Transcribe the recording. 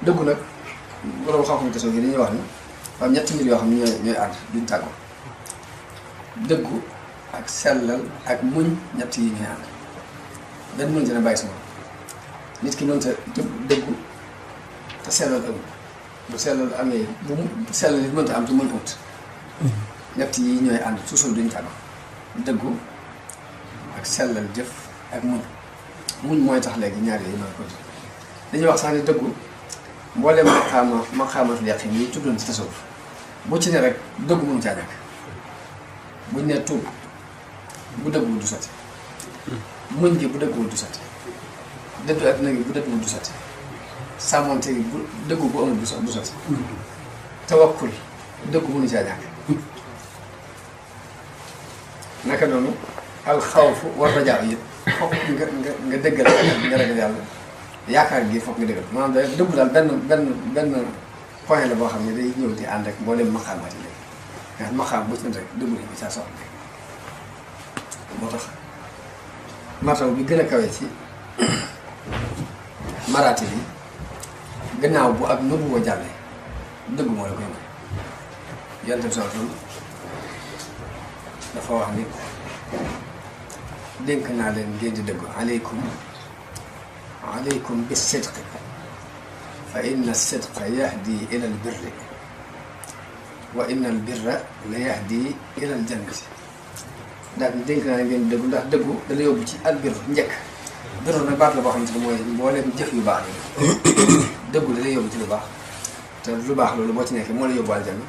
dëggu nag borom xam-xam tasoo gi dañuy wax ni am ñetti mbir yoo xam ne ñooy ànd duñ tàggoo dëggu ak sellal ak muñ ñett yi ñooy ànd benn mënta ne bàyyi sama nit ki mënta dëggu te sellal amul bu sellal amee bu sellal it mënta am te muñ ut ñett yi ñooy ànd toujours duñ tàggoo dëggu ak sellal jëf ak muñ mooy tax léegi ñaar yooyu mën ko dañuy wax sax ni dëggu mbooleem maqaamatul yaqin yi tuddoon ci tasawuf bu ci ne rek dëggu mënu caa nekk buñ ne tuub bu dëgguwul du sotti muñ gi bu dëgguwul du sotti dëddu àddina gi bu dëgguwul du sotti sàmmonte gi bu dëggu bu amul du sotti tawakkul dëggu mënu caa ñàkk naka noonu alxawfu war rajaa yëpp foog nga dëggal nga ragal yàlla yaakaar gi foog nga dëggal maanaam da dëggu daal benn point la boo xam ne day ñëw di ànd ak mboolem maqaamaat yi léegi nga maqaam bu ci rek dëggu nañ ko saa soxla moo tax martaw bi gën a kawe ci maraati bi gannaaw bu ak nëbbu ko jàllee dëggu moo la koy may yonent bi sallallahu alayhi wasallam dafa wax ni dénk naa leen ngeen di dëggu aleykum bis sidqi fa inna sidqa yahdi ila al birri wa inna al birra la yahdi ila al jannati daal dénk naa leen ngeen di dëggu ndax dëggu dana yóbbu ci al birr njëkk birr nag baat la boo xamante ne mooy mbooleem jëf yu baax yi dëggu dana yóbbu ci lu baax te lu baax loolu boo ci nekkee moo la yóbbu aljanna